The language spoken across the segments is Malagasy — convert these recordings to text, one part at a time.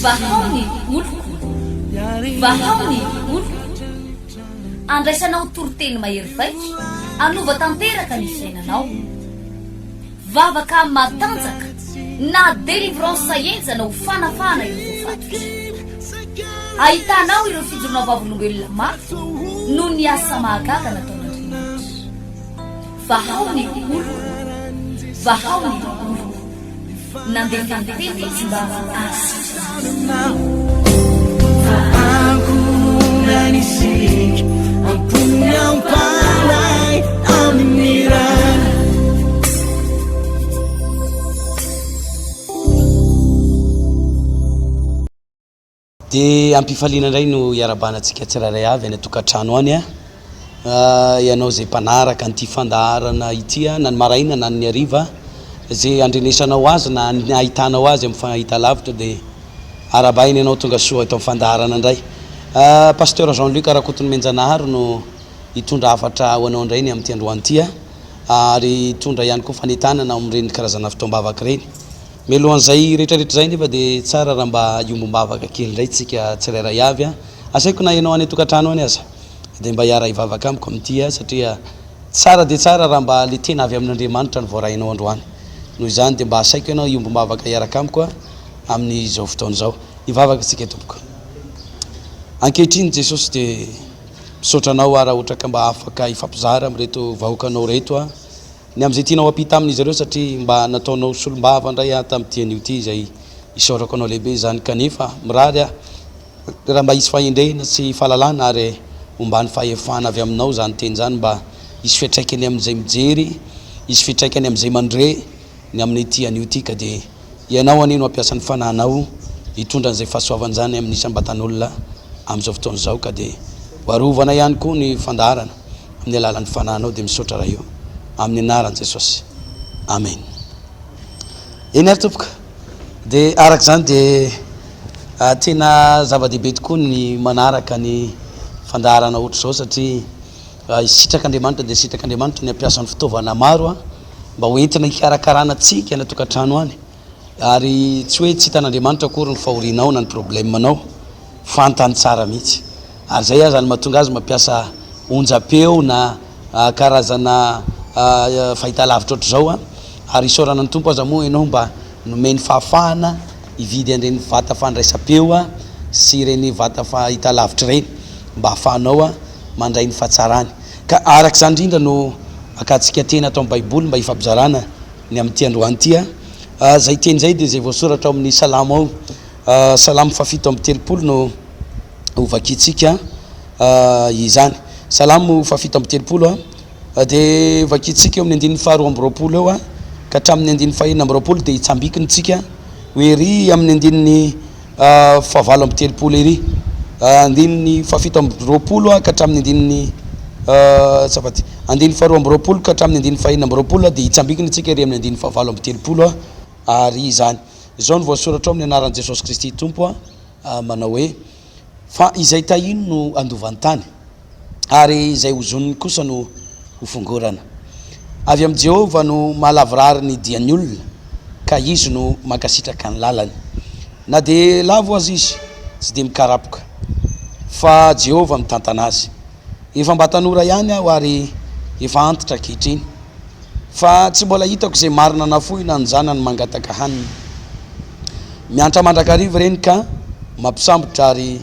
Vahao ny oloko, vahao ny oloko. Andraisanao toriteny mahery vaika, hanova tanteraka ny fiainanao. Vavaka matanjaka na délivrance henjana ho fanafahana ireo voafatotra. Ahitanao ireo fijoroana vavolombelona mafy noho ny asa mahagaga nataon'Andriamanitra. Vahao ny oloko, vahao ny oloko. Nandefa ny teny izy mba hahasitrana azy. Dia am-pifaliana indray no iarahabana antsika tsirairay avy any an-tokantrano any. Ianao izay mpanaraka an'ity fandaharana ity na ny maraina na ny hariva, izay andrenesanao azy na ahitanao azy amin'ny fahitalavitra dia arahabaina ianao tonga soa eto amin'ny fandaharana indray. Pasteur Jean Luc Rakotonomenjanahary no hitondra hafatra ho anao indray ny amin'ity androany ity ary hitondra ihany koa fanentanana ao amin'ireny karazana fotoam-bavaka ireny. Mialohan'izay rehetrarehetra izay nefa dia tsara raha mba hiombom-bavaka kely indray tsika tsirairay avy a! Asaiko na ianao any an-tokantrano any aza dia mba hiara-hivavaka amiko amin'ity a! satria tsara dia tsara raha mba le tena avy amin'Andriamanitra no voarainao androany. Noho izany dia mba asaiko ianao hiombom-bavaka hiaraka amiko a! amin'izao fotoana izao. Hivavaka isika tompoko. Ankehitriny Jesosy dia misaotra Anao aho raha ohatra ka mba afaka hifampizara amin'ireto vahoakanao ireto aho. Ny amin'izay tianao hampita amin'izy ireo satria mba nataonao solombava indray aho tamin'ity anio ity izay isaorako anao lehibe izany kanefa mirary aho raha mba hisy fahendrena sy fahalalana ary homban'ny fahefana avy aminao izany teny izany mba hisy fiantraikany amin'izay mijery hisy fiantraikany amin'izay mandre ny amin'ity anio ity ka dia ianao anie no hampiasa ny fanahinao hitondra an'izay fahasoavana izany amin'ny isam-batan'olona amin'izao fotoana izao ka dia ho arovana ihany koa ny fandaharana amin'ny alalan'ny fanahinao dia misaotra Ray o amin'ny anaran'i Jesosy Amen Eny ary tompoko dia araka izany dia ah, tena zava-dehibe tokoa ny manaraka ny fandaharana ohatr'izao satria ah, sitrak'Andriamanitra dia sitrak'Andriamanitra ny hampiasa ny fitaovana maro ah, mba ho entina hikarakarana antsika any an-tokantrano any Ary tsy hoe tsy hitan'Andriamanitra akory ny fahorianao na ny problème-nao, fantany tsara mihitsy. Ary izay aza no mahatonga azy mampiasa onjam-peo na karazana fahitalavitra ohatr'izao. Ary isaorana ny Tompo aza moa ianao mba nomeny fahafahana hividy an'ireny vata fandraisam-peo sy ireny vata fahitalavitra ireny mba hahafahanao mandray ny fahatsarany. Ka araka izany indrindra no akantsika teny ato amin'ny Baiboly mba hifampizarana Ny amin'ity androany ity, izay teny izay dia izay voasoratra ao amin'ny Salamo ao. Salamo fahafito amby 30 no hovakintsika izany. Salamo fahafito amby 30 dia vakintsika eo amin'ny andininy faharoa amby 20 eo ka hatramin'ny andininy fahenina amby 20 dia hitsambikina isika ho ery amin'ny andininy fahavalo amby 30 ery. Andininy fahafito amby 20 ka hatramin'ny andininy azafady, andininy faharoa amby 20 ka hatramin'ny andininy fahenina amby 20 dia hitsambikina isika ery amin'ny andininy fahavalo amby 30 ary izany. Izao no voasoratra ao amin'ny anaran'i Jesosy Kristy Tompo manao hoe, Fa izay tahiny no handova ny tany. ary izay hozoniny kosa no hofongorana. Avy amin'i Jehovah no mahalavorary ny dian'ny olona, ka izy no mankasitraka ny lalany. Na dia lavo aza izy, tsy dia mikarapoka, fa Jehovah mitantana azy. Efa mba tanora ihany aho ary efa antitra ankehitriny, fa tsy mbola hitako izay marina nafoy na ny zanany mangataka hanina. Miantra mandrakariva ireny ka mampisambotra ary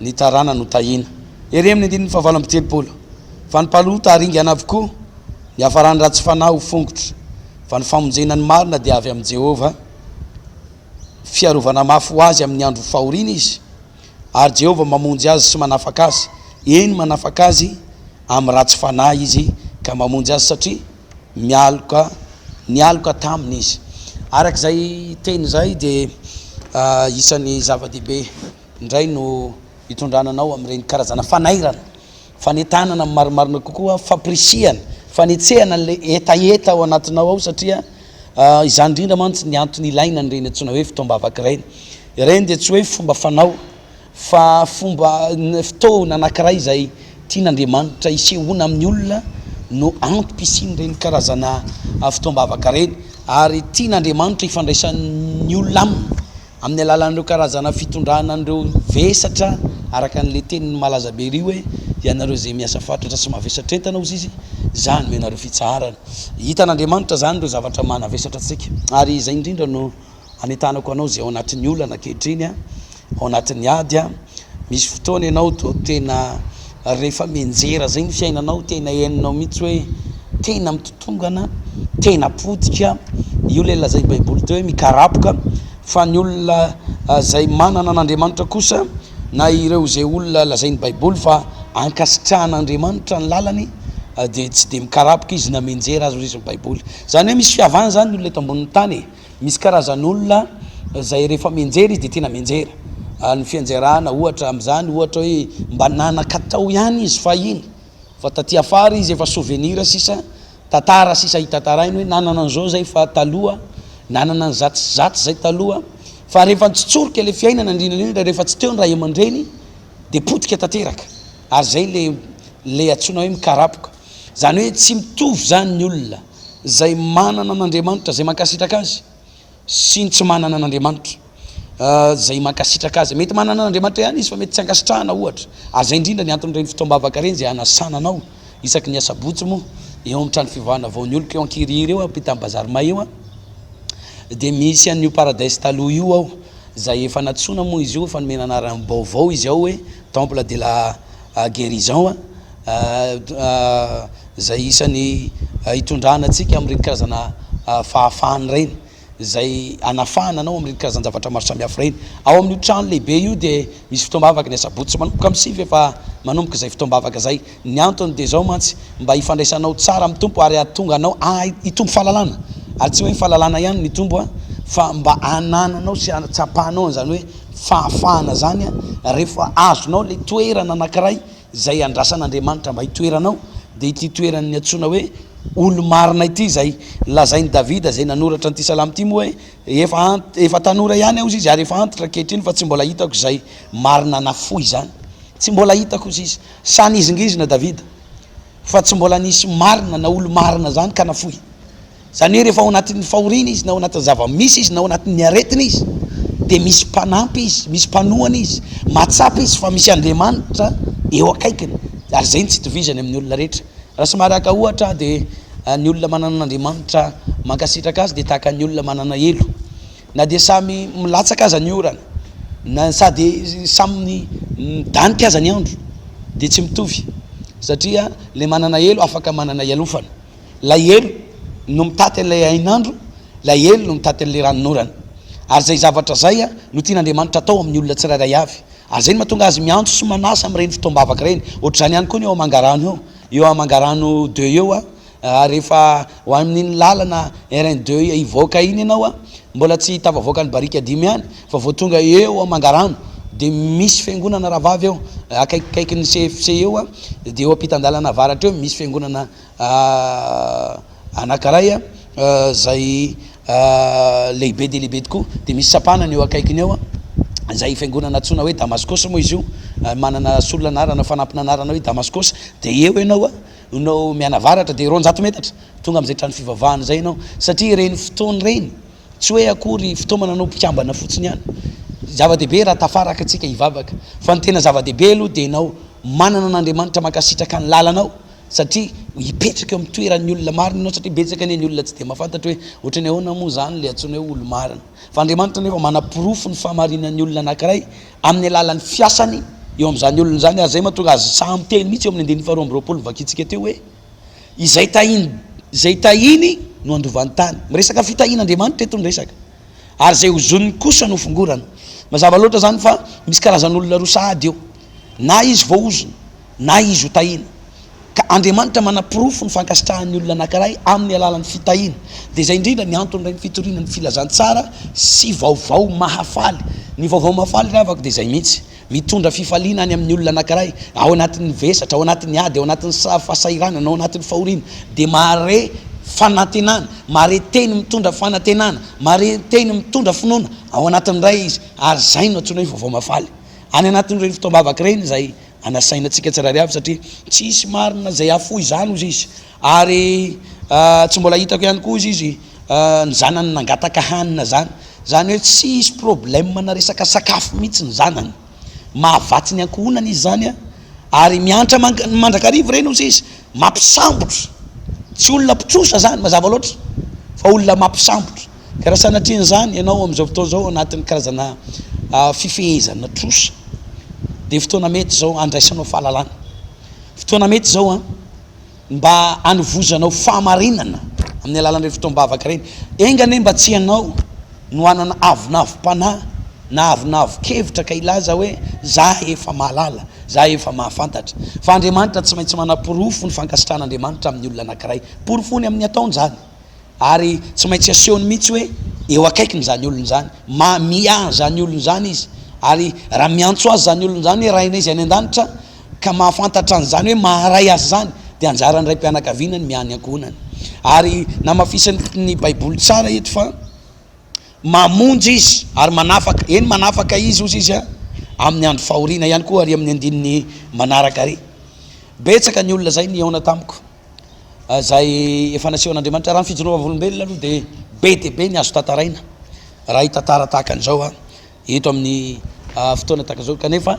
ny taranany ho tahiana. Ery amin'ny andininy fahavalo amby 30, Fa ny mpanota haringana avokoa, ny hafaran'ny ratsy fanahy ho fongotra, fa ny famonjena ny marina dia avy amin'i Jehovah, fiarovana mafy ho azy amin'ny andro fahoriana izy, ary Jehovah mamonjy azy sy manafaka azy, eny, manafaka azy amin'ny ratsy fanahy izy ka mamonjy azy, satria mialoka nialoka taminy izy. Araka izay teny izay dia isan'ny zava-dehibe indray no hitondrana anao amin'ireny karazana fanairana, fanentanana amin'ny marimarina kokoa, fampirisihana, fanetsehana an'ilay hetaheta ao anatinao ao satria izany indrindra mantsy ny antony ilaina an'ireny antsoina hoe fotoam-bavaka ireny. Ireny dia tsy hoe fomba fanao fa fomba, fotoana anankiray izay tian'Andriamanitra hisehoana amin'ny olona no antom-pisian'ireny karazana fotoam-bavaka ireny ary tian'Andriamanitra hifandraisan'ny olona aminy. Amin'ny alalan'ireo karazana fitondrana an'ireo vesatra araka an'ilay teniny malaza be ery hoe, ianareo izay miasa fatratra sy mavesatra entana hozy izy, izaho hanome anareo fitsaharana. Hitan'Andriamanitra izany ireo zavatra manavesatra antsika. Ary izay indrindra no anentanako anao izay ao anatin'ny olana ankehitriny, ao anatin'ny ady, misy fotoana ianao toa tena rehefa mianjera izay ny fiainanao, tena henonao mihitsy hoe tena mitotongana, tena potika, io ilay lazain'ny baiboly teo hoe mikarapoka, fa ny olona izay manana an'Andriamanitra kosa na ireo izay olona lazain'ny baiboly fa ankasitrahan'Andriamanitra ny lalany dia tsy dia mikarapoka izy na mianjera aza hoy izy ny baiboly. Izany hoe misy fihavana izany ny olona eto ambonin'ny tany e. Misy karazan'olona izay rehefa mianjera izy dia tena mianjera. Ny fianjerana ohatra amin'izany ohatra hoe mba nanan-katao ihany izy fahiny fa taty afara izy efa souvenir sisa, tantara sisa hitantarainy hoe nanana an'izao izay fa taloha, nanana an'izatsy sy izatsy izay taloha. Fa rehefa nitsotsorika ilay fiainana indrindra indrindra rehefa tsy teo ny ray aman-dreny dia potika tanteraka. Ary izay ilay ilay antsoina hoe mikarapoka. Izany hoe tsy mitovy izany ny olona. izay manana an'Andriamanitra, izay mankasitraka azy, sy ny tsy manana an'Andriamanitra, izay mankasitraka azy. Mety manana an'Andriamanitra ihany izy fa mety tsy ankasitrahana ohatra. Ary izay indrindra ny anton'ireny fotoam-bavaka ireny izay hanasana anao isaky ny asabotsy moa eo amin'ny trano fivavahana vao ny oloko eo Ankirihiry eo ampitan'ny bazary may eo dia misy an'io paradise taloha io ao izay efa nantsoina moa izy io efa nomena anaram-baovao izy ao hoe temple de la guérison. izay isan'ny hitondrana antsika amin'ireny karazana fahafahana ireny, izay hanafahana anao amin'ireny karazan-javatra maro samihafa ireny. Ao amin'io trano lehibe io dia misy fotoam-bavaka ny asabotsy manomboka amin'ny 9 efa manomboka izay fotoam-bavaka izay. Ny antony dia izao mantsy, mba hifandraisanao tsara amin'ny Tompo ary hahatonga anao hitombo fahalalana, ary tsy hoe fahalalana ihany no hitombo fa mba hanananao sy hahatsapanao an'izany hoe fahafahana izany rehefa azonao ilay toerana anankiray izay andrasan'Andriamanitra mba hitoeranao, dia ity toeran'ny antsoina hoe olo-marina ity, izay lazain'i Davida izay nanoratra an'ity salamo ity moa hoe, Efa ant, efa tanora ihany aho hozy izy, ary efa antitra ankehitriny, fa tsy mbola hitako izay marina nafoy izany. Tsy mbola hitako hozy izy. Sahy nihizingizina Davida, fa tsy mbola nisy marina na olo-marina izany ka nafoy. Izany hoe rehefa ao anatin'ny fahoriana izy, na ao anatin'ny zava-misy izy, na ao anatin'ny aretina izy, dia misy mpanampy izy, misy mpanohana izy, mahatsapa izy fa misy Andriamanitra eo akaikiny, ary izay no tsy itovizany amin'ny olona rehetra. Raha somary haka ohatra aho dia ny olona manana an'Andriamanitra mankasitraka azy dia tahaka ny olona manana elo. Na dia samy milatsaka aza ny orana, na sady samy midanika aza ny andro, dia tsy mitovy, satria ilay manana elo afaka manana ialofana. Ilay elo no mitaty an'ilay hainandro, ilay elo no mitaty an'ilay ranonorana. Ary izay zavatra izay no tian'Andriamanitra atao amin'ny olona tsirairay avy. Ary izay no mahatonga Azy miantso sy manasa amin'ireny fotoam-bavaka ireny. Ohatr'izany ihany koa ny eo Mangarano eo, eo Mangarano deux eo, rehefa ho amin'iny lalana RN deux hivoaka iny ianao, mbola tsy tafavoaka ny barika dimy ihany, fa vao tonga eo Mangarano dia misy fiangonana rahavavy eo, akaikikaikin'ny CFC eo, dia eo ampitan-dalana avaratra eo misy fiangonana anankiray izay lehibe dia lehibe tokoa, dia misy sampanana eo akaikiny eo izay fiangonana antsoina hoe Damaskosy moa izy io, manana solon'anarana fanampin'anarana hoe Damaskosy, dia eo ianao no mianavaratra dia 200 metatra tonga amin'izay trano fivavahana izay ianao, satria ireny fotoana ireny tsy hoe akory fitaomana anao mpikambana fotsiny ihany, zava-dehibe raha tafaraka antsika hivavaka, fa ny tena zava-dehibe aloha dia ianao manana an'Andriamanitra mankasitraka ny lalanao. Satria hipetraka eo amin'ny toeran'ny olona marina ianao, satria betsaka anie ny olona tsy dia mahafantatra hoe ohatran'ny ahoana moa izany ilay antsoina hoe olo-marina. Fa Andriamanitra anefa manaporofo ny fahamarinan'ny olona anankiray amin'ny alalan'ny fiasany eo amin'izany olona izany, ary izay mahatonga azy sahy miteny mihitsy eo amin'ny andininy faharoa amby 20 novakintsika teo hoe, Izay tahiny, izay tahiny no handova ny tany. Miresaka fitahian'Andriamanitra eto ny resaka. Ary izay hozoniny kosa no fongorana. Mazava loatra izany fa misy karazan'olona roa sahady eo. Na izy voahozona, na izy ho tahiana. Ka Andriamanitra manaporofo ny fankasitrahan'ny olona anankiray amin'ny alalan'ny fitahiana. Dia izay indrindra ny anton'ireny fitoriana ny filazantsara sy vaovao mahafaly. Ny vaovao mahafaly ry havako dia izay mihitsy. Mitondra fifaliana any amin'ny olona anankiray, ao anatin'ny vesatra, ao anatin'ny ady, ao anatin'ny fahasahiranana, ao anatin'ny fahoriana, dia mahare fanantenana, mahare teny mitondra fanantenana, mahare teny mitondra finoana ao anatin'ilay izy, ary izay no antsoina hoe vaovao mahafaly. Any anatin'ireny fotoam-bavaka ireny izay anasaina antsika tsirairay avy satria tsy hisy marina izay hahafoy izany hozy izy. Ary tsy mbola hitako ihany koa hozy izy ny zanany nangataka hanina izany. Izany hoe tsy hisy problème na resaka sakafo mihitsy ny zanany. Mahavatsy ny ankohonany izy izany an, ary miantra mandrakariva ireny hozy izy, mampisambotra. Tsy olona mpitrosa izany mazava loatra fa olona mampisambotra. Ka raha sanatrian'izany ianao amin'izao fotoana izao anatin'ny karazana fifehezana trosa dia fotoana mety izao handraisanao fahalalana. Fotoana mety izao an. Mba hanovozanao fahamarinana amin'ny alalan'ireny fotoam-bavaka ireny. Enga anie mba tsy ianao no hanana avonavom-panahy na avonavon-kevitra ka hilaza hoe, Za efa mahalala, za efa mahafantatra. Fa Andriamanitra tsy maintsy manaporofo ny fankasitrahan'Andriamanitra amin'ny olona anankiray. Porofoiny amin'ny ataony izany. Ary tsy maintsy asehony mihitsy hoe eo akaikiny izany olona izany, ma, miahy izany olona izany izy. Ary raha miantso azy izany olona izany hoe Rainay izay any an-danitra, ka mahafantatra an'izany hoe maharay azy izany, dia anjaran'ny raim-pianakaviana ny miahy ny ankohonany. Ary namafisin'ny Baiboly tsara eto fa mamonjy izy ary manafaka, eny manafaka izy hozy izy amin'ny andro fahoriana ihany koa ary amin'ny andininy manaraka ary. Betsaka ny olona izay nihaona tamiko. izay efa nasehon'Andriamanitra. Raha ny fijoroana vavolombelona aloha dia be dia be ny azo tantaraina raha hitantara tahaka an'izao aho eto amin'ny fotoana tahaka izao. Kanefa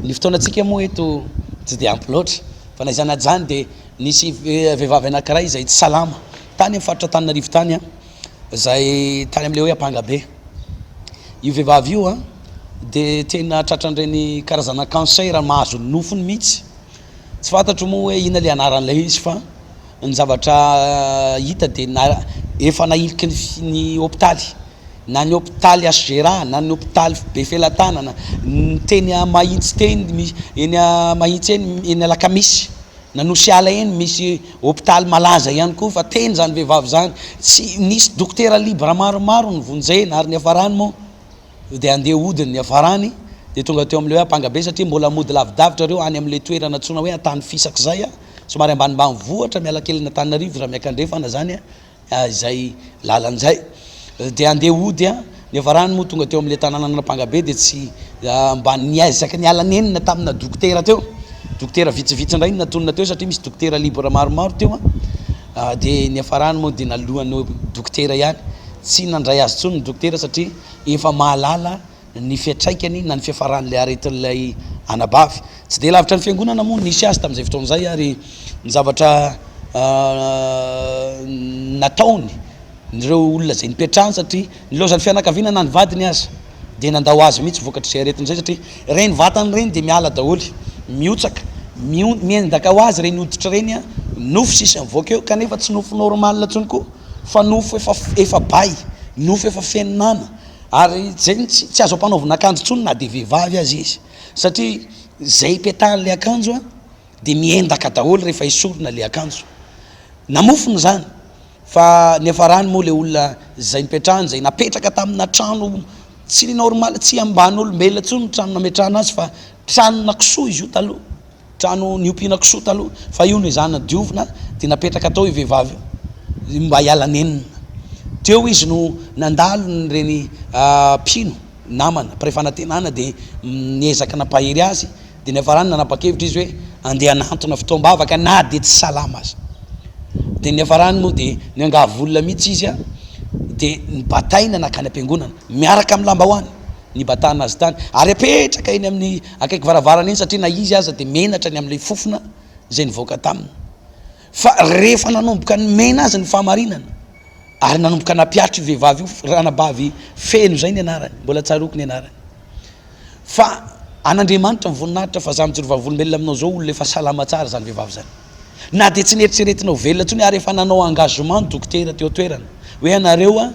ny fotoanantsika moa eto tsy dia ampy loatra fa na izany na izany dia nisy vehivavy anankiray izay tsy salama tany amin'ny faritra Antananarivo tany izay tany amin'ilay hoe Ampangabe. Io vehivavy io dia tena tratran'ireny karazana cancer mahazo ny nofony mihitsy. Tsy fantatro moa hoe inona ilay anaran'ilay izy fa ny zavatra hita dia na efa nahiliky ny ny hopitaly, na ny hopitaly HGRA na ny hopitaly Befelatanana, ny teny Mahitsy teny misy eny Mahitsy eny eny Alakamisy na Nosiala eny misy hopitaly malaza ihany koa fa teny izany vehivavy izany, tsy nisy dokotera libre maromaro novonjena ary niafarany moa. dia andeha hody ny niafarany dia tonga teo amin'ilay hoe Ampangabe satria mbola mody lavidavitra ireo any amin'ilay toerana antsoina hoe Antanifisaka izay a, somary ambanimbanivohitra miala kelin'Antananarivo raha miakandrefana izany a, izay lalana izay. Dia andeha hody a, niafarany moa tonga teo amin'ilay tanànan'Ampangabe dia tsy mba niezaka niala nenina tamina dokotera teo, dokotera vitsivitsy indray no natonina teo satria misy dokotera libre maromaro teo a, dia niafarany moa dia naloan'ny dokotera ihany, tsy nandray azy intsony ny dokotera satria efa mahalala ny fiantraikany na ny fiafaran'ilay aretin'ilay anabavy. Tsy dia lavitra ny fiangonana moa no nisy azy tamin'izay fotoana izay ary ny zavatra nataony ireo olona izay nipetrahany satria nilaozan'ny fianakaviana na ny vadiny aza dia nandao azy mihitsy vokatr'izay aretina izay satria ireny vatany ireny dia miala daholo, mihotsaka, miendaka ho azy ireny hoditra ireny, nofo sisa mivoaka eo kanefa tsy nofo normal intsony koa. fa nofo efa efa bay, nofo efa feno nana, ary zay no tsy tsy azo ampanaovina akanjo intsony na dia vehivavy aza izy, satria zay ipetahan'ilay akanjo an, dia miendaka daholo rehefa esorina ilay akanjo. Namofona izany, fa niafarany moa ilay olona izay nipetrahany, izay napetraka tamina trano tsy normal, tsy ambany olombelona intsony ny trano nametrahana azy fa tranona kisoa izy io taloha. Trano niompiana kisoa taloha fa io nezahana diovina dia napetraka tao io vehivavy io mba hiala nenina. Teo izy no nandalo ireny mpino namana mpiray fanantenana dia niezaka nampahery azy dia niafarany nanapa-kevitra izy hoe andeha hanantona fotoam-bavaka na dia tsy salama aza. Dia niafarany moa dia niangavy olona mihitsy izy dia nibataina nankany am-piangonana miaraka amin'ny lambahoany. nibatahana azy tany ary apetraka eny amin'ny akaiky varavarana eny satria na izy aza dia menatra ny amin'ilay fofona izay nivoaka taminy. Fa rehefa nanomboka nomena azy ny fahamarinana ary nanomboka nampihatra io vehivavy io, ranabavy feno izay ny anarany, mbola tsaroako ny anarany. Fa an'Andriamanitra ny voninahitra fa za mijoro vavolombelona aminao izao olona efa salama tsara izany vehivavy izany. Na dia tsy neritreretina ho velona intsony ary efa nanao engagement ny dokotera teo an-toerana hoe ianareo a,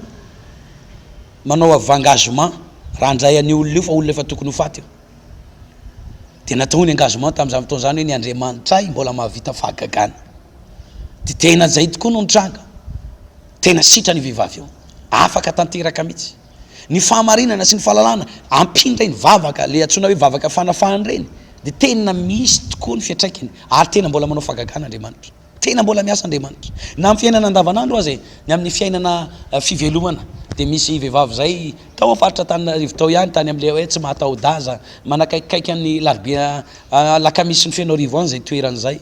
manao avengagement raha handray an'io olona io fa olona efa tokony ho faty io. Dia natao ny engagement tamin'izany fotoana izany hoe ny Andriamanitray mbola mahavita fahagagana. Dia tena izay tokoa no nitranga. Tena sitrana io vehivavy io. Afaka tanteraka mihitsy. Ny fahamarinana sy ny fahalalana ampiana indray ny vavaka, ilay antsoina hoe vavaka fanafahana ireny, dia tena misy tokoa ny fiantraikany ary tena mbola manao fahagagana Andriamanitra. Tena mbola miasa Andriamanitra. Na amin'ny fiainana andavanandro aza e, ny amin'ny fiainana fivelomana dia misy vehivavy izay tao amin'ny faritra Antananarivo tao ihany, tany amin'ilay hoe tsy mahataho-daza, manakaikikaiky an'ny Alarobia Alakamisin'i Fenoarivo any izay toerana izay.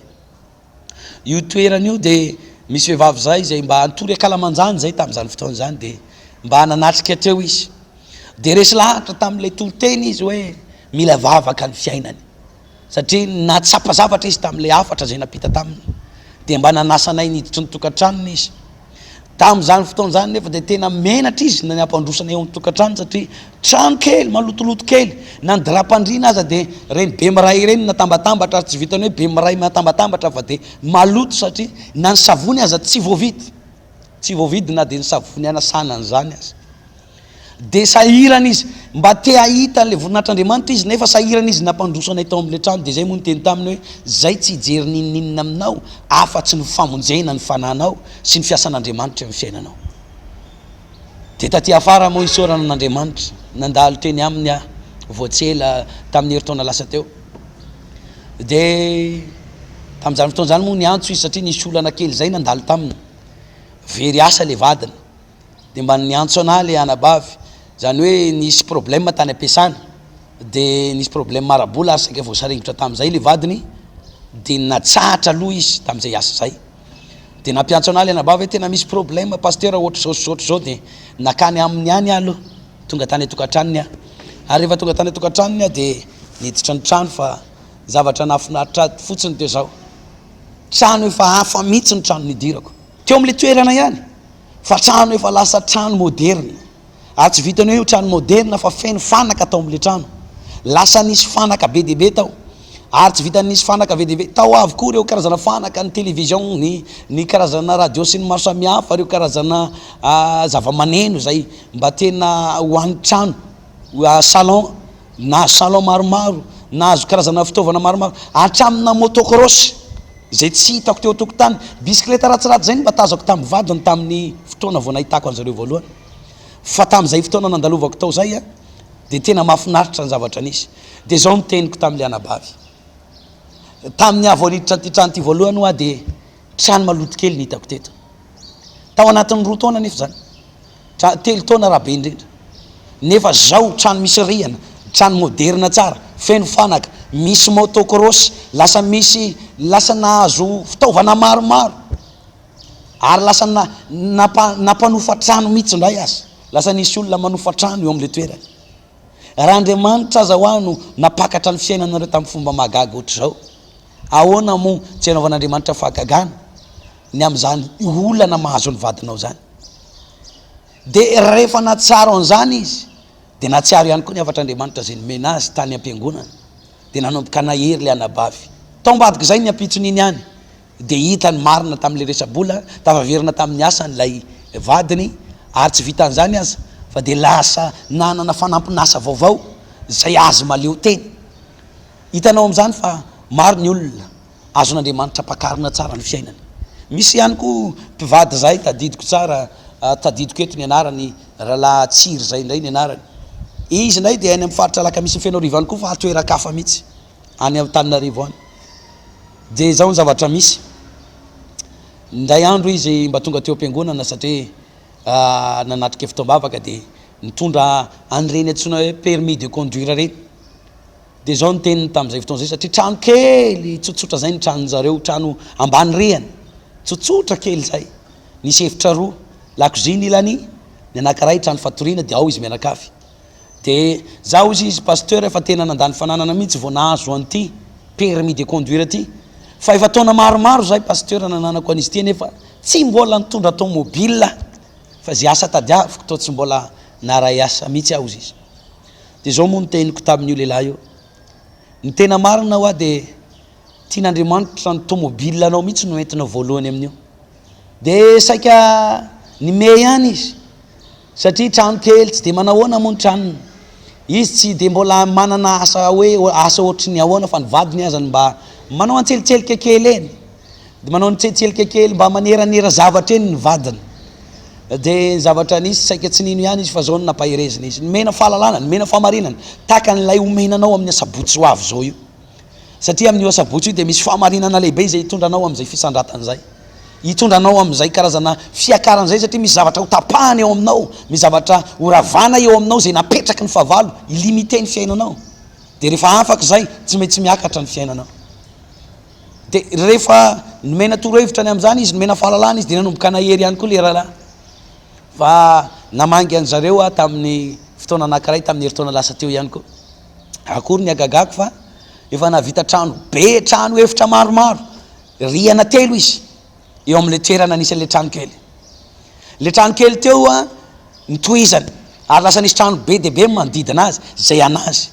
Io toerana io dia misy vehivavy izay izay mba nitory ankalamanjana izay tamin'izany fotoana izany dia mba nanatrika teo izy. Dia resy lahatra tamin'ilay toriteny izy hoe mila vavaka ny fiainany. Satria nahatsapa zavatra izy tamin'ilay hafatra izay nampita taminy. Dia mba nanasa anay niditry ny tokantranony izy. Tamin'izany fotoana izany nefa dia tena menatra izy ny hampandroso anay ao amin'ny tokantrano satria trano kely, malotoloto kely. Na ny drap-andriana aza dia ireny bemiray ireny natambatambatra ary tsy vitan'ny hoe bemiray matambatambatra fa dia maloto satria na ny savony aza tsy voavidy. Tsy voavidy na dia ny savony hanasana an'izany aza. Dia sahirana izy, mba te hahita an'ilay voninahitr'Andriamanitra izy, nefa sahirana izy nampandroso anay tao amin'ilay trano, dia izay moa niteny taminy hoe, Izay tsy hijery n'inon'inona aminao, afa-tsy ny famonjena ny fanahinao sy ny fiasan'Andriamanitra eo amin'ny fiainanao. Dia taty afara moa isaorana an'Andriamanitra, nandalo teny aminy aho vao tsy ela tamin'ny herintaona lasa teo. Dia tamin'izany fotoana izany moa niantso izy satria nisy olana kely izay nandalo taminy, very asa ilay vadiny. Dia mba niantso anah le anabavy, zany hoe nisy problème tany am-piasana, de nisy problème ara-bola ary saika voasaringotra tamin'izay le vadiny, de natsahatra aloha izy tamin'izay asa zay. De nampiantso anah le anabavy hoe tena misy problème pasteur ohatr'izao sy ohatr'izao, de nakany aminy ihany aho aloha, tonga tany an-tokantranony aho, ary rehefa tonga tany an-tokantranony aho de niditra ny trano fa zavatra nahafinaritra ahy fotsiny de zao, trano efa hafa mihitsy ny trano nidirako, teo am'le toerana ihany. Fa trano efa lasa trano moderina. Ary tsy vitan'ny hoe trano moderina fa feno fanaka tao amin'ilay trano. Lasa nisy fanaka be dia be tao. Ary tsy vitan'ny nisy fanaka be dia be, tao avokoa ireo karazana fanaka, ny télévision, ny ny karazana radio sy ny maro samihafa, ireo karazana zava-maneno izay mba tena ho an'ny trano, salon, nahazo salon maromaro, nahazo karazana fitaovana maromaro, hatramina motocross. Izay tsy hitako teo an-tokotany. Bisikileta ratsiratsy izay no mba tazako tamin'ny vadiny tamin'ny fotoana vao nahitako an'zareo voalohany. Fa tamin'izay fotoana nandalovako tao izay dia tena mahafinaritra ny zavatra nisy. Dia izao no teniko tamin'ilay anabavy. Tamin'ny aho vao niditra an'ity trano ity voalohany hoa dia trano maloto kely no hitako teto. Tao anatin'ny roa taona anefa izany. Tra, telo taona raha be indrindra. Nefa zao trano misy rihana, trano moderina tsara, feno fanaka, misy moto cross, lasa misy, lasa nahazo fitaovana maromaro. Ary lasa na, nampa, nampanofa trano mihitsy indray aza. Lasa nisy olona manofa trano eo amin'ilay toerana. Raha Andriamanitra aza hoa no nampakatra ny fiainanareo tamin'ny fomba mahagaga ohatr'izao, ahoana moa tsy hanaovan'Andriamanitra fahagagana ny amin'izany olana mahazo ny vadinao izany? Dia rehefa nahatsiaro an'izany izy, dia nahatsiaro ihany koa ny hafatr'Andriamanitra izay nomena azy tany am-piangonana. Dia nanomboka nahery ilay anabavy. Tao ambadik'izay ny ampitson'iny ihany, dia hita ny marina tamin'ilay resa-bola, tafaverina tamin'ny asany ilay vadiny, ary tsy vitan'izany aza, fa dia lasa nanana fanampin'asa vaovao izay azy mahaleo tena. Hitanao amin'izany fa maro ny olona Azon'Andriamanitra ampakarina tsara ny fiainany. Misy ihany koa mpivady izay, tadidiko tsara, tadidiko eto ny anarany, Rahalahy Tsiry izay indray ny anarany. Izy indray dia any amin'ny faritra Alakamisy Fenoarivo any koa fa toeran-kafa mihitsy, any Antananarivo any. Dia izao ny zavatra misy, indray andro izy mba tonga teo am-piangonana satria nanatrika fotoam-bavaka dia nitondra an'ireny antsoina hoe permis de conduire ireny. Dia izao ny teniny tamin'izay fotoana izay, satria trano kely tsotsotra izay ny tranon-jareo, trano ambany rihana, tsotsotra kely izay, nisy efitra roa, lakozia ny ilany, ny anankiray trano fatoriana, dia ao izy mianakavy. Dia za hozy izy, Pasteur efa tena nandany fananana mihitsy vao nahazo an'ity permis de conduire ity, fa efa taona maromaro zahay Pasteur nananako an'izy ity nefa tsy mbola nitondra tomobile aho, fa izay asa tadiaviko toa tsy mbola naharay asa mihitsy aho hozy izy. Dia izao moa no teniko tamin'io lehilahy io, Ny tena marina hoa dia tian'Andriamanitra ny tomobile anao mihitsy no entina voalohany amin'io. Dia saika nime ihany izy, satria trano kely tsy dia manahoana moa ny tranony. Izy tsy dia mbola manana asa hoe asa ohatry ny ahoana fa ny vadiny aza no mba manao antselitselika kely eny. Dia manao nitselitselika kely mba maneranera zavatra eny ny vadiny. Dia ny zavatra nisy, saika tsy nino ihany izy fa zao no nampaherezina izy. Nomena fahalalana, nomena fahamarinana, tahaka an'ilay omena anao amin'ny asabotsy ho avy izao io. Satria amin'io asabotsy io dia misy fahamarinana lehibe izay hitondra anao amin'izay fisandratana izay. Hitondra anao amin'izay karazana fiakarana izay satria misy zavatra ho tapahana eo aminao, misy zavatra ho ravana eo aminao izay napetraky ny fahavalo hi-limiter ny fiainanao. Dia rehefa afaka izay, tsy maintsy miakatra ny fiainanao. Dia rehefa nomena torohevitra ny amin'izany izy, nomena fahalalana izy, dia nanomboka nahery ihany koa ilay rahalahy. Fa namangy an-dry zareo aho tamin'ny fotoana. fotoana anankiray tamin'ny herintaona lasa teo ihany koa. Akory ny hagagako fa efa nahavita trano be, trano efitra maromaro, rihana telo izy eo amin'ilay toerana nisy an'ilay trano kely. Ilay trano kely teo an, nitohizany ary lasa nisy trano be dia be manodidina azy izay an'azy.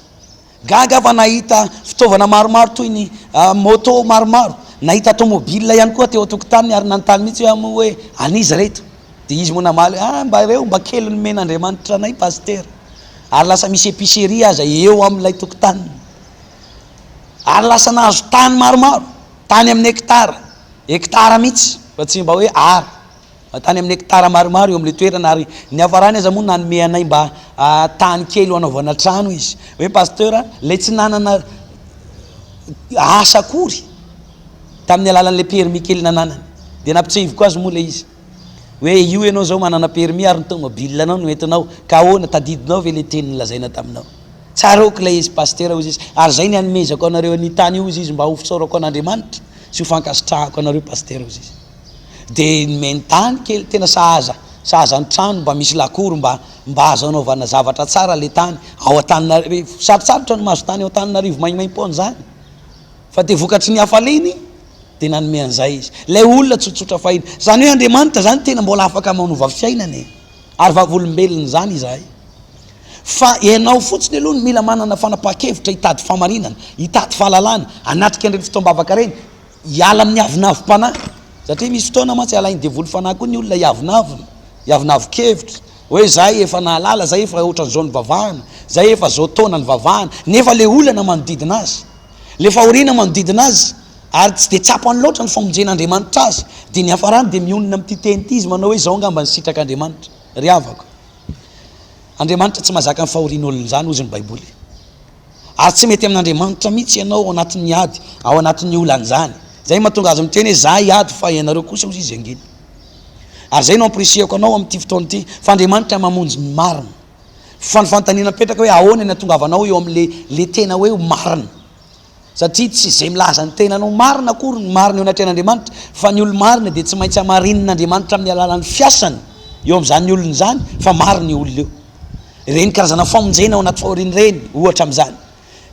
Gaga aho fa nahita fitaovana maromaro toy ny moto maromaro, nahita tomobile ihany koa teo an-tokotaniny ary nanontany mihitsy aho moa hoe an'iza ireto? Dia izy moa namaly hoe ah mba ireo mba kely nomen'Andriamanitra anay pasitera. Ary lasa misy épicerie aza eo amin'ilay tokotaniny. Ary lasa nahazo tany maromaro, tany amin'ny hectare, hectare mihitsy fa tsy mba hoe ara. Tany amin'ny hectare maromaro eo amin'ilay toerana ary niafarany aza moa nanome anay mba tany kely ho anaovana trano izy. Hoe pasteur a, ilay tsy nanana asa akory tamin'ny alalan'ilay permis kely nananany. Dia nampitsiahiviko azy moa ilay izy. Hoe io ianao izao manana permis ary ny tomobile anao no entinao ka ahoana, tadidinao ve ilay teny nolazaina taminao? Tsaroako ilay izy pasitera hozy izy, ary izay ny hanomezako anareo an'io tany io hozy izy mba ho fisaorako an'Andriamanitra sy ho fankasitrahako anareo pasitera hozy izy. Dia nomeny tany kely tena sahaza, sahaza ny trano mba misy lakoro mba mba azo anaovana zavatra tsara le tany ao Antananarivo. Sarotsarotra ny mahazo tany ao Antananarivo maimaimpoana izany. Fa dia vokatry ny hafaliany dia nanome an'izay izy. Ilay olona tsotsotra fahiny. Izany hoe Andriamanitra izany tena mbola afaka manova fiainana e. Ary vavolombelon'izany izahay. Fa ianao fotsiny aloha no mila manana fanapahan-kevitra hitady fahamarinana, hitady fahalalana, hanatrika an'ireny fotoam-bavaka ireny, Hiala amin'ny avonavom-panahy, satria misy fotoana mantsy alain'ny devoly fanahy koa ny olona hiavonavona, hiavonavon-kevitra, hoe zay efa nahalala, zay efa ohatran'izao nivavahana, zay efa zao taona nivavahana, nefa le olana manodidina azy, le fahoriana manodidina azy, ary tsy dia tsapany loatra ny famonjen'Andriamanitra azy, dia ny hiafarany dia mionona amin'ity teny ity izy manao hoe izao angamba ny sitrak'Andriamanitra. Ry havako, Andriamanitra tsy mahazaka ny fahorian'olona izany hozy ny baiboly. Ary tsy mety amin'Andriamanitra mihitsy ianao ao anatin'ny ady, ao anatin'ny olana izany. Izay mahatonga azy miteny hoe za hiady fa ianareo kosa hozy izy hangina. Ary izay no ampirisihako anao amin'ity fotoana ity, fa Andriamanitra mamonjy ny marina. Fa ny fanontaniana mipetraka hoe ahoana ny hatongavanao eo amin'le le tena hoe ho marina. Satria tsy izay milaza ny tenany ho marina akory no marina eo anatrehan'Andriamanitra, fa ny olo-marina dia tsy maintsy hamarinin'Andriamanitra amin'ny alalan'ny fiasany eo amin'izany olona izany fa marina io olona io. Ireny karazana famonjena ao anaty fahoriana ireny, ohatra amin'izany.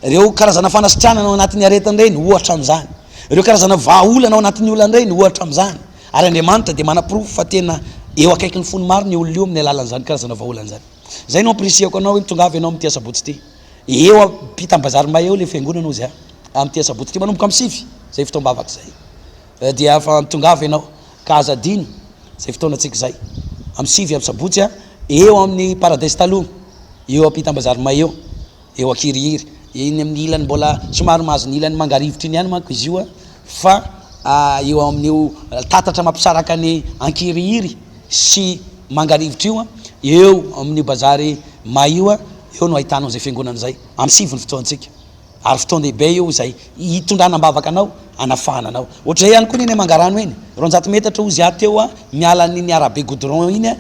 Ireo karazana fanasitranana ao anatin'ny aretina ireny, ohatra amin'izany. Ireo karazana vahaolana ao anatin'ny olana ireny, ohatra amin'izany. Ary Andriamanitra dia manaporofo fa tena eo akaikin'ny fony marina io olona io amin'ny alalan'izany karazana vahaolana izany. Izay no ampirisihako anao hoe tongava ianao amin'ity asabotsy ity. Eo ampitam-bazary-may eo ilay fiangonana hozy aho, amin'ity asabotsy ity manomboka amin'ny sivy, izay fotoam-bavaka izay. Dia efa tongava ianao ka aza adino izay fotoanantsika izay. Amin'ny sivy amin'ny sabotsy eo amin'ny Paradise taloha, eo ampitam-bazary-may eo, eo Ankirihiry. Eny amin'ny ilany mbola somary mahazo ny ilany Mangarivotra iny ihany manko izy io fa eo amin'io tatatra mampisaraka ny Ankirihiry sy Mangarivotra io, eo amin'io bazary may io, eo no ahitanao izay fiangonana izay. Amin'ny sivy ny fotoantsika. Ary fotoan-dehibe io izay hitondrana am-bavaka anao, hanafahana anao. Ohatr'izay ihany koa ny eny Mangarano eny, 200 metatra hozy aho teo miala an'iny arabe goudron iny,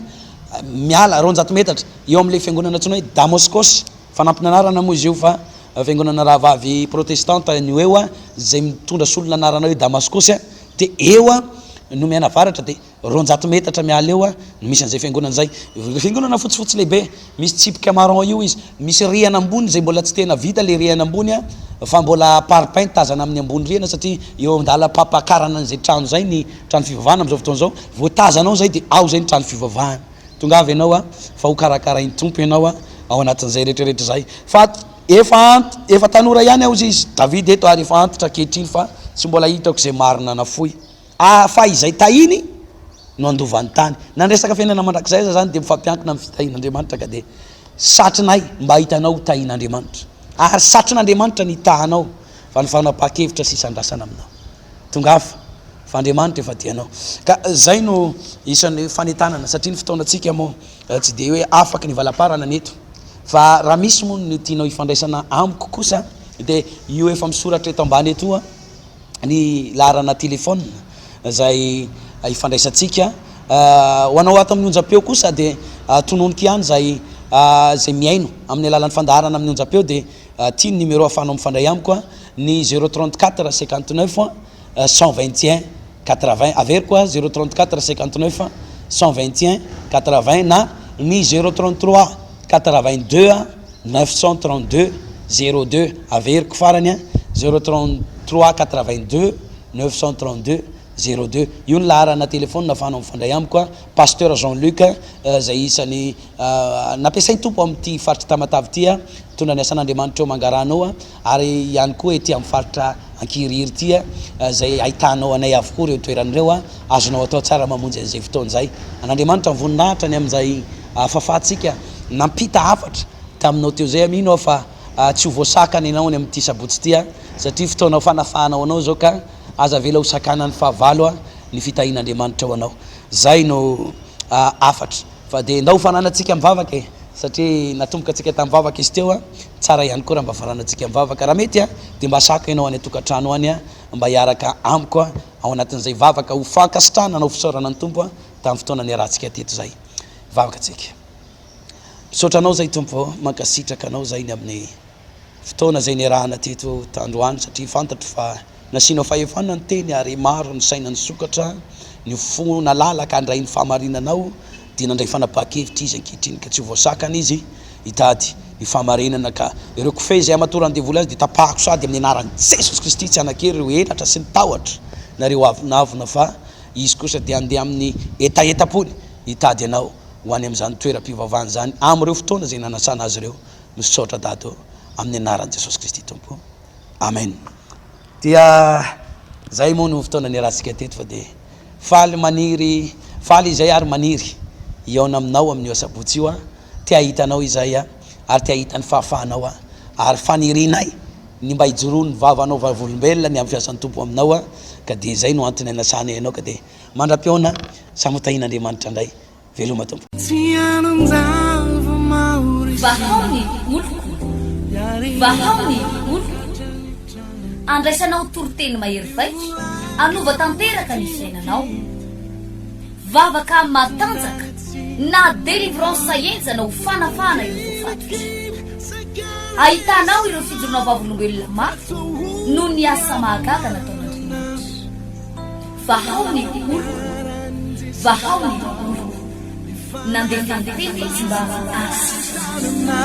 miala 200 metatra eo amin'ilay fiangonana antsoina hoe Damoskos, fanampin'anarana moa izy io fa fiangonana rahavavy protestanta no eo izay mitondra solon'anarana hoe Damaskosy, dia eo no mianavaratra dia. 200 metatra miala eo no misy an'izay fiangonana izay. Fiangonana fotsifotsy lehibe, misy tsipika marron io izy, misy rihana ambony izay mbola tsy tena vita ilay rihana ambony fa mbola parpaing tazana amin'ny ambony rihana satria eo an-dalam-pampakarana an'izay trano izay ny trano fivavahana amin'izao fotoana izao, vao tazanao izay dia ao izay ny trano fivavahana. Tongava ianao fa ho karakarain'ny Tompo ianao ao anatin'izay rehetra rehetra izay. Fa efa ant, efa tanora ihany aho hozy izy, Davida eto ary efa antitra ankehitriny fa tsy mbola hitako izay marina nafoy. A Fa izay tahiny no handova ny tany. Na ny resaka fiainana mandrakizay aza izany dia mifampiankina amin'ny fitahian'Andriamanitra ka dia satrinay mba hahita anao ho tahian'Andriamanitra. Ary satrin'Andriamanitra ny hitaha anao fa ny fanapahan-kevitra sisa andrasana aminao. Tongava fa Andriamanitra efa tia anao. Ka izay no isan'ny fanentanana satria ny fotoanantsika moa tsy dia hoe afaky ny valaparana ny eto. Fa raha misy moa ny tianao hifandraisana amiko kosa dia io efa misoratra eto ambany eto ny laharana telephone izay ifandraisantsika. Ho anao ato amin'ny onjam-peo kosa dia tononiko ihany izay izay mihaino amin'ny alalan'ny fandaharana amin'ny onjam-peo dia ity ny numéro ahafahanao mifandray amiko ny 034 59 121 80 averiko 034 59 121 80 na ny 033 89. 82 932 02, averiko farany 0 33 82 932 02, io ny laharana telefaonina afahanao mifandray amiko, Pasteur Jean Luc izay isan'ny nampiasain'ny Tompo amin'ity faritr'i Tamatave ity, mitondra ny asan'Andriamanitra eo Mangarano eo ary ihany koa ety amin'ny faritra Ankirihiry ity izay ahitanao anay avokoa ireo toerana ireo, azonao atao tsara mamonjy an'izay fotoana izay. An'Andriamanitra ny voninahitra ny amin'izay fahafahantsika nampita hafatra taminao teo izay, mino aho fa tsy ho voasakana ianao any amin'ity sabotsy ity satria fotoana fanafahana ho anao izao ka aza avela ho sakanan'ny fahavalo ny fitahian'Andriamanitra ho anao. Izay no hafatra. Fa dia ndao hofaranantsika mivavaka e! Satria natomboka antsika tamin'ny vavaka izy teo, tsara ihany koa raha mba faranantsika mivavaka. Raha mety dia mba asako ianao any an-tokantrano any mba hiaraka amiko ao anatin'izay vavaka ho fankasitrahana na ho fisaorana ny Tompo tamin'ny fotoana niarahantsika teto izay. Hivavaka tsika. Misaotra Anao izay Tompo ô, mankasitraka Anao izay ny amin'ny fotoana izay niarahana teto tandroany satria fantatro fa nasianao fahefana ny teny ary maro ny saina nisokatra, ny fo nalalaka handray ny fahamarinanao dia nandray fanapahan-kevitra izy ankehitriny ka tsy ho voasakana izy hitady ny fahamarinana ka ireo kofehy izay hamatoran'ny devoly azy dia tapahako sady amin'ny anaran'i Jesosy Kristy tsy hanan-kery ireo henatra sy ny tahotra na ireo avonavona fa izy kosa dia handeha amin'ny hetahetam-pony hitady anao ho any amin'izany toeram-pivavahana izany amin'ireo fotoana izay nanasana azy ireo. Misaotra Dada ô, amin'ny anaran'i Jesosy Kristy Tompo. Amen. Dia zay moa no fotoana niarahantsika teto fa dia faly maniry, faly izay ary maniry hihaona aminao amin'io asabotsy io aho. Te hahita anao izahay ary te hahita ny fahafahanao ary fanirianay ny mba hijoroan'ny vavanao vavolombelona ny amin'ny fiasan'ny Tompo aminao ka dia izay no antony anasanay anao ka dia mandra-pihaona samy ho tahian'Andriamanitra indray. Veloma tompoko. Vahao ny oloko, vahao ny oloko. Andraisanao toriteny mahery vaika, hanova tanteraka ny fiainanao. Vavaka matanjaka na délivrance henjana ho fanafahana ireo voafatotra. Ahitanao ireo fijoroana vavolombelona mafy noho ny asa mahagaga nataon'Andriamanitra. Vahao ny oloko, vahao ny oloko. Nandefa ny teny izy mba hahasitrana.